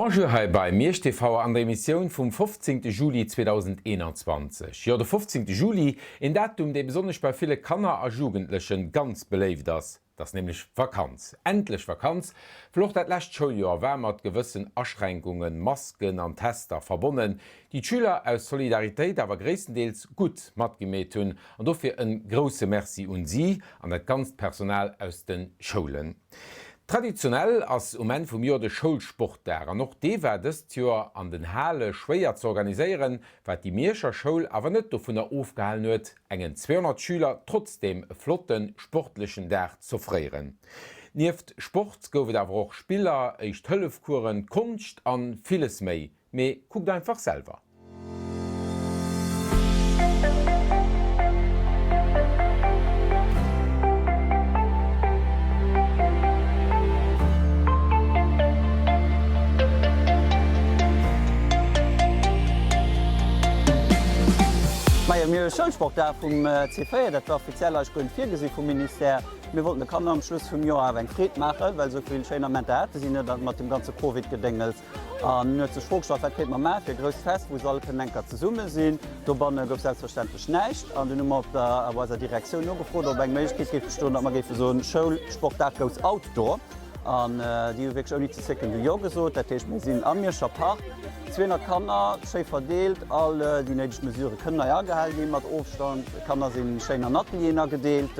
Bonjour hei bei Miersch TV an der Emissioun vum 15 Juli 2021. Jo de 15 Juli, een Datum dee besonnesch bei ville Kanner a Jugendlechen ganz beléift ass. 't ass nämlech Vakanz, endlech Vakanz, well och dat lescht Schouljoer war mat gewëssen Aschränkungen, Masken an Tester verbonnen, déi d'Schüler aus Solidaritéit awer gréisstendeels gutt matgemeet hunn an dofir en grousse Merci un si an dat ganzt Personal aus den Schoulen. Traditionell ass um Enn vum Joer de Schoulsportdag an och dee war dëst Joer an den Hale schwéier ze organiséieren, wat déi Mierscher Schoul awer net dovunner ofgehalen huet, engen 200 Schüler trotzdeem e flotte sportlechen Dag z'offréieren. Nieft Sport gouf et awer och Spiller, Éischt-Hëllef-Coursen, Konscht an villes méi. Mee kuckt einfach selwer. Majo, mir hu Schoulsportdag vum C4, dat war offiziell eis guer net virgesi vum Ministère. Mir wollten de Kanner am Schluss vum Joer awer eng Freed maachen, well esou vill schéin Amenter hate si net mat dem ganze Covid-Gedéngels. An hunn huet sech d'Fro gestallt, wat kéinte mer maachen fir e grousst Fest, wou se all kënnen eng Kéier zesumme sinn. Dobanne gouf selbstverständlech näischt. An dunn hu mer op der, op eiser Direktioun nogefrot, ob eng Méiglechkeet géif bestoen, datt mer géife soen, Schoulsportdag goes outdoor. An déi hu wierklech ouni ze zécken du Jo gesot. Dat heescht, mir sinn am Mierscher Park, 200 Kanner, schéi verdeelt, all déi néideg Mesurë kënnen hei agehal ginn, mat Ofstand. D'Kanner si schéin an Atelieren agedeelt,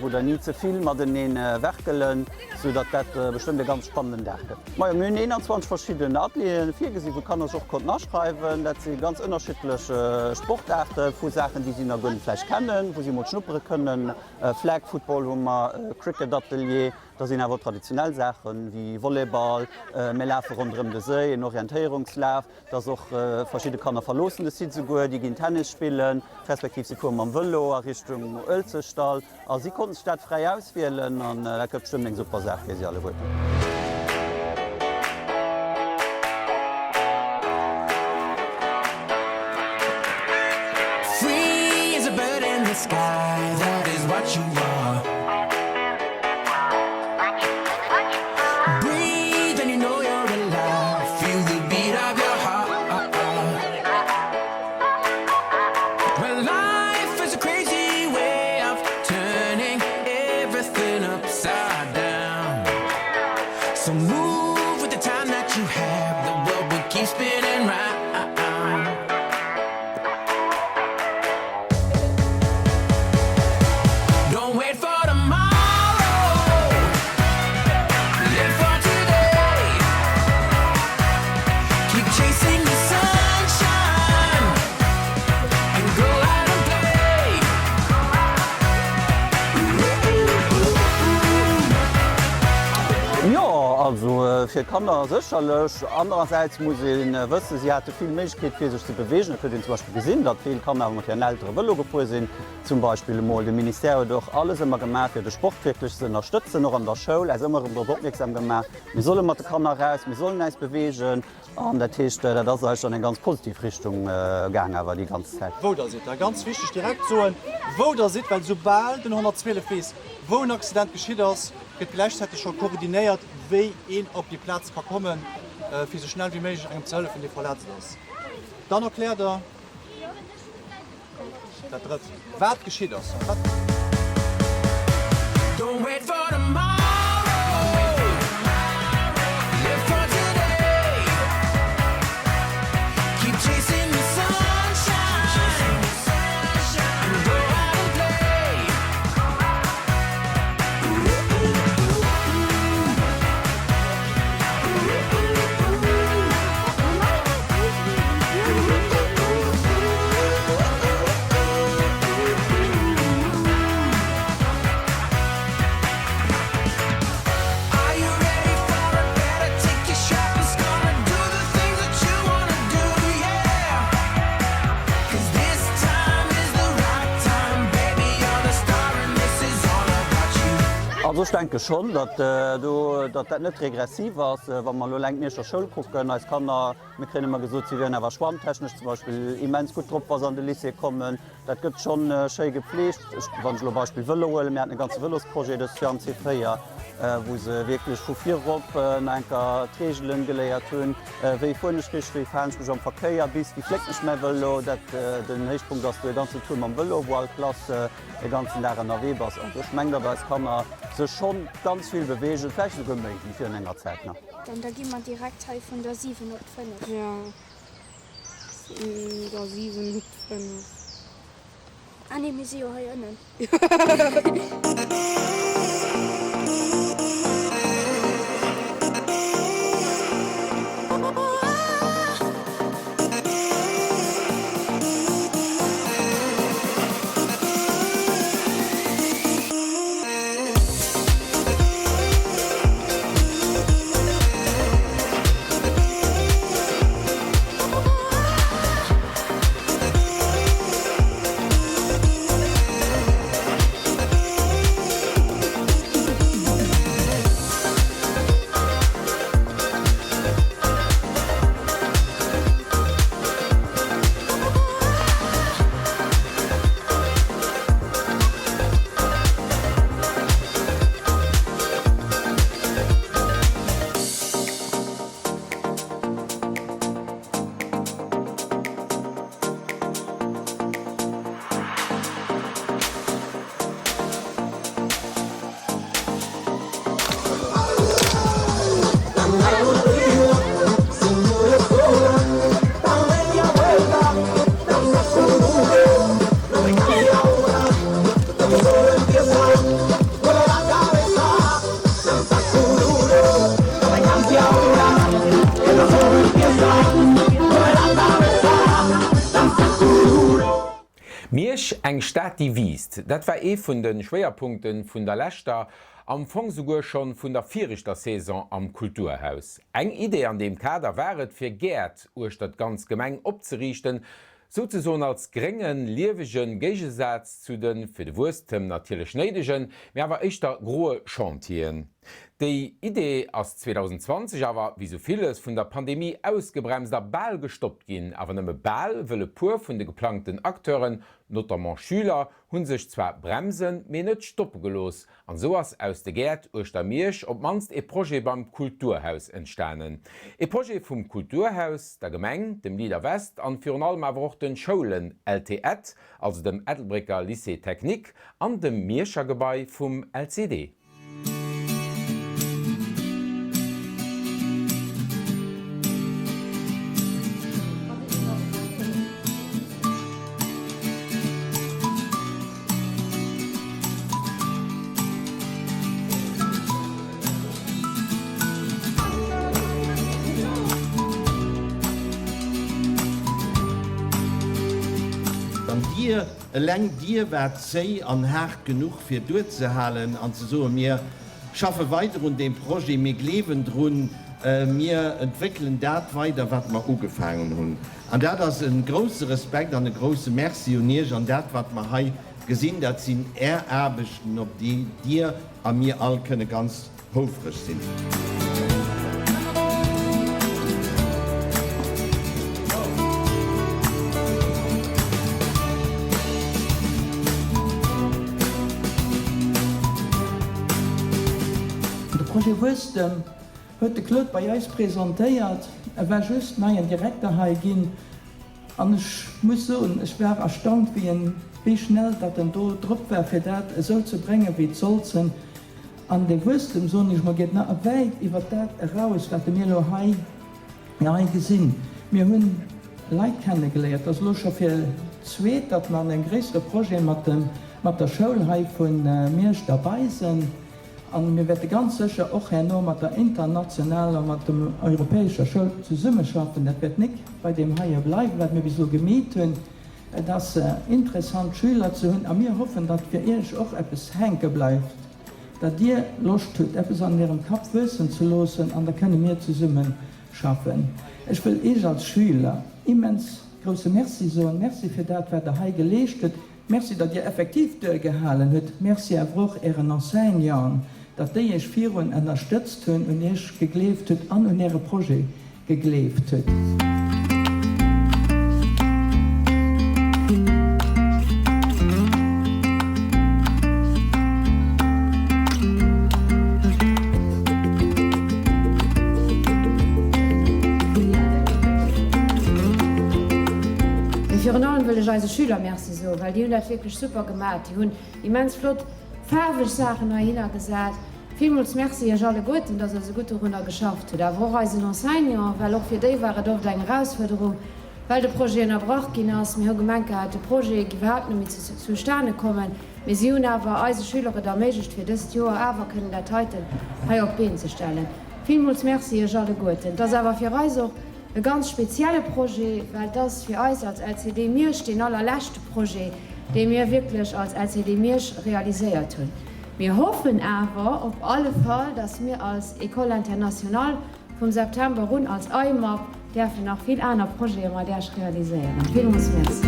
wou der ni ze vill matenee werkelen, sou datt dat bestëmmt e ganz spannenden Dag gëtt. Majo, mir hunn 21 verschidden Atelieren virgesinn, wou d'Kanner sech och konnten aschreiwen. Dat si ganz ënnerschiddlech Sportaarte vu Saachen, déi si nach guer net vläicht kennen, wou si emol schnuppere kënnen. Flag Football hu mer, Cricket Atelier, da sinn awer och traditionell Saache wéi Volleyball, mir lafe ronderëm de Séi, en Orientéierungslaf, dass och verschidde Kanner verloossen de Site souguer, déi ginn Tennis spillen, respektiv si fuere mam Vëlo a Richtung Uelzechtdall a si konnten sech dat fräi auswielen an dat gëtt bestëmmt eng super Saach fir si alleguerten. Jo, also fir d'Kanner sécherlech. Anerersäits muss ee wëssen, si hate vill Méiglechkeet fir sech ze beweegen. Et huet een zum Beispill gesinn, datt vill Kanner awer mat hiren Eltere Vëlo gefuer sinn. Zum Beispill emol. De Ministère huet och alles ëmmer gemaach fir de Sport wierklech ze ënnerstëtzen, och an der Schoul, äis ëmmer erëm drop opmierksam gemaach, mir solle mat de Kanner eraus, mir sollen äis beweegen. An dat heescht, dat ass eigentlech an eng ganz positiv Richtung gaang awer déi ganz Zäit. Wou Der sidd. A ganz wichteg, direkt soen, wou Der sidd, well soubal den 112 weess, wou en Accident geschitt ass, gëtt gläichzäiteg scho koordinéiert, wéi een op déi Plaz ka kommen, fir esou schnell wéi méiglech engem ze hëllefen, dee verletzt ass. Dann erkläert Der. Dat drëtt, wat geschitt ass. Also ech denke schonn, datt do, datt dat net regressiv ass. Wa mer elo eleng d'Mierscher Schoul kucken, eis Kanner, Mir kréien ëmmer gesot, si wieren awer schwammtechnesch zum Beispill immens gutt drop, wa se an de Lycée kommen. Dat gëtt schonn schéi gepflegt. Ech, wann ech elo Beispill Vëlo huelen, mir haten e ganze Vëlosprojet dëst Joer am C4. wou se wierklech vu virop nach enker d'Reegelen geléiert hunn, wéi fueren ech richteg, wéi verhalen ech mech am Verkéier, bis wéi flécken ech mäi Vëlo. Dat den Héichpunkt ass de ganzen Tour mam Vëlo, wou all Klass e ganzen Dag ënnerwee bass. Also ech mengen, datt eis Kanner sech schonn ganz vill beweegen, vläicht esouguer méi wéi virun enger Zäit nach. Dann da gi mer direkt hei vun der 7 op d'Fënnef. Jo, vun der 7 op d'Fënnef. Ah nee, mir si jo hei ënnen. Miersch, eng Stad déi wiisst, dat war ee vun de Schwéierpunkte vun der leschter, am Fong souguer schonn vun der viregter Saison am Kulturhaus. Eng Idee an deem Kader war et, fir Gäert uechter d'ganz Gemeng opzeriichten, Souzesoen als gréngen, liewegen Géigesaz zu de fir de Wuesstem natierlech néidegen, mee awer éischter groe Chantieren. Déi Idee ass 2020 awer, wéi sou villes, vun der Pandemie ausgebremst a bal gestoppt ginn. Awer nëmme bal, wëll e puer vun de geplangten Acteuren, notamment Schüler, hu sech zwar bremsen, mee net stoppe gelooss An esou ass aus de Gäert uechter Miersch op d'mannst ee Projet beim Kulturhaus entstanen. Ee Projet vum Kulturhaus, der Gemeng, dem Leader West an virun allem awer och den Schoulen LTEtt, also dem Ettelbrécker Lycée Technique, an dem Mierscher Gebai vum LCD. An Dir, eleng Dir waart zéi an haart genuch fir duerzehalen an ze soen, Mir schaffe weider un deem Projet, mir gleewen drun, mir entwéckelen dat weider, wat mer ugefaangen hunn. An dat ass e grouse Respekt an e grouse Merci un Iech an dat, wat mer hei gesinn, dat sinn Är Aarbechten, op déi Dir a mir all kënne ganz houfreg sinn. De Projet Wuesstem huet de Claude bei eis presentéiert. E war just neien Direkter hei ginn an ech muss soen, ech war erstaunt, wéi en, wéi schnell datt en do drop war, fir dat esou ze bréngen, wéi et sollt sinn. An dee Wuesstem, soen ech mol, geet nach wäit iwwert dat eraus, wat mir elo hei, hei gesinn. Mir hunn Leit kennegeléiert, dat ass elo scho fir d'zweet, datt mer an engem gréissere Projet mat dem, mat der Schoul hei vu Miersch derbei sinn. A mir wäerte ganz sécher och herno mat der internationaler, mat der europäescher Schoul zesummeschaffen. Dat wäert nik bei deem heie bleiwen, wat mir bis elo gemeet hunn. Et ass interessant, Schüler ze hunn. A mir hoffen, datt fir Iech och eppes hänke bleift, datt Dir Loscht hutt, eppes an Ärem Kapp wuessen ze loossen, an da kënne mir zesummeschaffen. Ech wëll Iech als Schüler immens grousse Merci soen. Merci fir dat, wat Der hei geleescht hutt. Merci, datt Dir effektiv duergehalen hutt. Merci awer och Ären Enseignanten, datt déi Iech virun ënnerstëtzt hunn, un Iech gegleeft hutt an un Äre Projet gegleeft hutt. wëll ech eise Schüler Merci soen, well déi hunn dat wierklech super gemaach. Déi hunn immens flott faarweg Saachen heihinner gesat. Villmools Merci Iech alleguerten, dass Der esou gutt dorunner geschafft hutt. Awer och eisen Enseignanten, well och fir déi war et oft eng Erausfuerderung, well de Projet ënnerbrach ginn ass. Mir hu gemengt gehat, de Projet géif iwwerhaapt net méi zustane kommen. Mee si hunn awer eise Schüler et erméiglecht, fir dëst Joer awer kënnen dat heiten hei op d'Been ze stellen. Villmools Merci Iech alleguerten. Et ass awer fir eis och e ganz spezielle Projet, well et ass fir eis als LCD Miersch deen allerleschte Projet, dee mir wierklech als LCD Miersch realiséiert hunn. Mir hoffen awer op alle Fall, dass mir als École internationale vum September un als AIMAP däerfen nach vill aner Projete mat Iech realiséieren. Villmools Merci.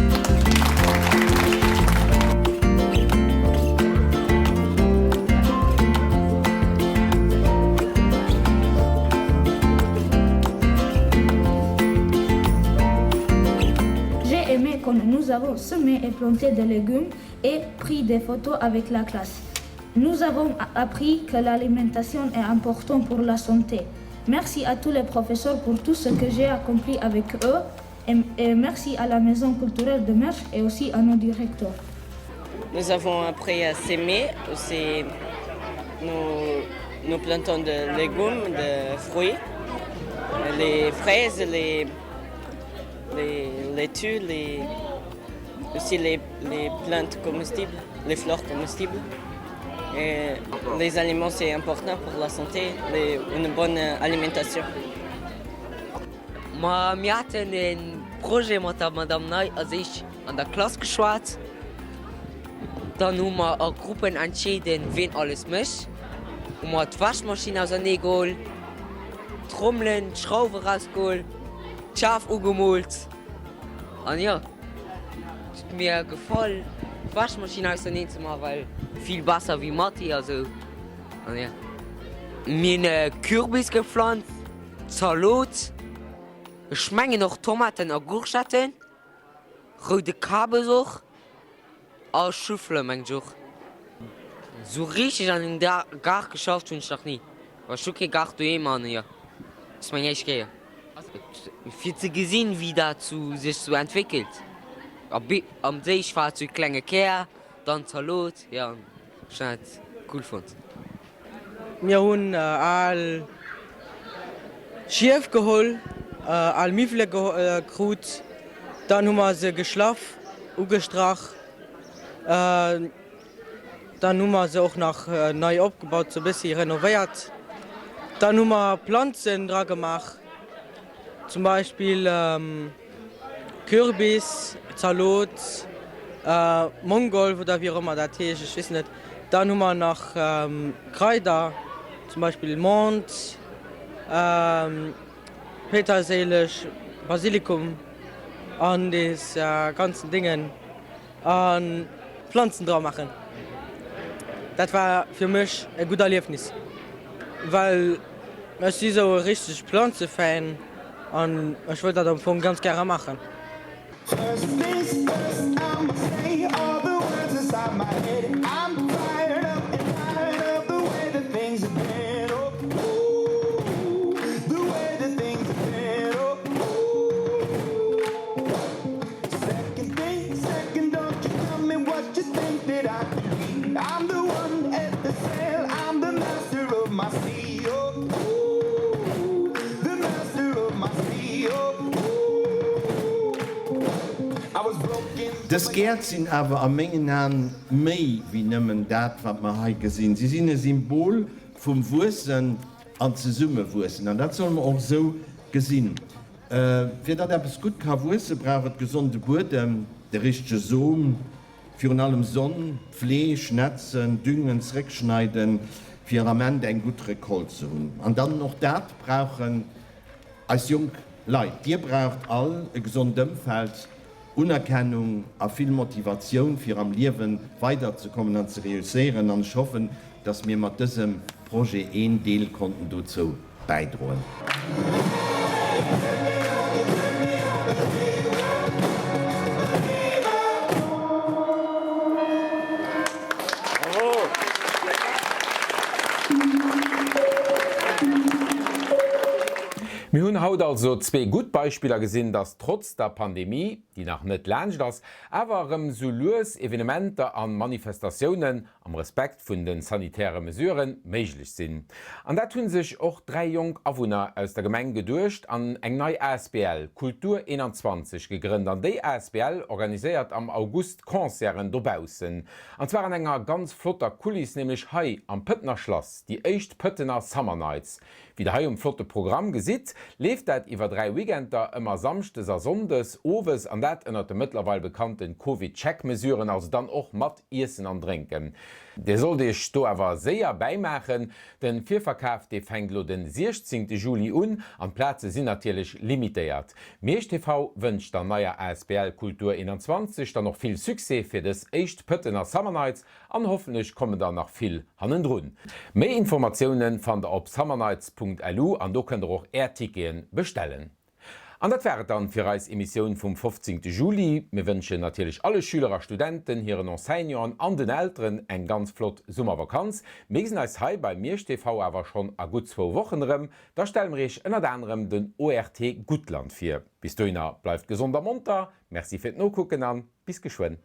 J'ai aimé quand nous avons semé et planté des légumes et pris des photos avec la classe. Nous avons appris que l'alimentation est importante pour la santé. Merci à tous les professeurs pour tout ce que j'ai accompli avec eux et, et merci à la maison culturelle de Mersch et aussi à nos directeurs. Nous avons appris à s'aimer aussi nous, nous plantons de légumes, de fruits, les fraises, les, les laitues, les, aussi les, les plantes comestibles, les fleurs comestibles. Et les aliments c'est important pour la santé, les, une bonne alimentation. Ma mir haten e Projet mat der Madame Ney a sech an der Klass geschwat. Dann hu mer a Gruppen entscheeden, ween alles mécht. Hu mer d'Wäschmaschinn ausernee geholl, d'Trommelen, d'Schrauwe rausgeholl, d'Schaf ugemoolt an jo, et huet mir gefall d'Wäschmaschinn auserneen ze maachen, well vill besser wéi Mathé a sou an jo. Mir hunn Kürbis gepflanzt, Zalot, ech mengen och Tomaten a Gourgetten, roude Kabes och. A Choufleur mengt ech och. Sou richteg an engem Gaart geschafft hunn ech nach ni. Ech hu kee Gaart doheem an jo, ass meng éischt Kéier. Fir ze gesinn wéi dat sou sech sou entwéckelt. Am d'éischt war et sou e klenge Kär, dann Zalot, jo ech hunn dat cool fonnt. Mir hunn al Schief geholl, al Miwwele krut, dann hu mer se geschlaff, ugestrach, dann hu mer se och nach nei opgebaut, sou e bëssi renovéiert. Dann hu mer Planzen dra gemaach, zum Beispill Kürbis, Zalot, Mongolf oder wéi och ëmmer dat heescht, ech weess net. Dann hu mer nach Kraider, zum Beispill Menthe, Péiterséileg, Basilikum an dees ganzen Déngen a Planzen dra maachen. Dat war fir mech e gutt Erliefnis, well ech si sou e richteg Planzefan an ech wëll dat am Fong ganz gäre maachen. Dës Gäert sinn awer a mengen Aen méi wéi nëmmen dat, wat mer hei gesinn. Si sinn e Symbol vum Wuessen an Zesummewuessen. An dat solle mer och esou gesinn. Fir datt eppes gutt ka wuesse brauch et gesonde Buedem, de richtege Som, virun allem Sonn, Pfleeg, Netzen, Düngen, Zréckschneiden, fir am End eng gutt Recolte ze hunn. An dann och dat brauchen eis jonk Leit. Dir braucht all e gesond Ëmfeld, Unerkennung a vill Motivatioun fir am Liewen weiderzekommen an ze reusséieren. An ech hoffen, datt mir mat dësem Projet een Deel konnten dozou bäidroen. Mir hunn haut also zwee gutt Beispiller gesinn, dass trotz der Pandemie. déi nach net laanscht ass, awer erëm sou lues Evenementer an Manifestatiounen, am Respekt vun de sanitäre Mesuren, méiglech sinn. An dat hunn sech och 3 jonk Awunner aus der Gemeng geduecht an eng nei asbl, Kultur 21, gegrënnt. An déi asbl organiséiert am August Concerten dobaussen. An zwar an enger ganz flotter Kuliss, nämlech hei am Pëttener Schlass, déi éischt Pëttener Summer Nights. Wéi der hei um flotte Programm gesitt, leeft dat iwwer 3 Weekender, ëmmer Samschdes a Sonndes owes, an dat ënnert de mëttlerweil bekannten Covid-Check-Mesuren, also dann och mat Iessen an Drénken. Dir sollt iech do awer séier bäimaachen, den Virverkaf dee fänkt elo den 16 Juli un an d'Plaze sinn natierlech limitéiert. Miersch TV wënscht der neier asbl Kultur 21 dann och vill Succès fir dës éischt Pëttener Summer Nights An hoffentlech kommen der nach vill hannendrun. Méi Informatiounen fannt der op summernights.lu an do kënnt der och är Ticketen bestellen. An dat war et dann fir eis Emissioun vum 15 Juli. Mir wënschen natierlech alle Schüler a Studenten, hiren Enseignanten an den Elteren eng ganz flott Summervakanz. Mir gesinn eis hei bei Miersch TV awer schonn a gutt zwou Wochen erëm. Da stelle mir iech ënnert anerem den ORT Guttland vir. Bis dohinner bleift gesond a monter, Merci fir d'Nokucken an bis geschwënn.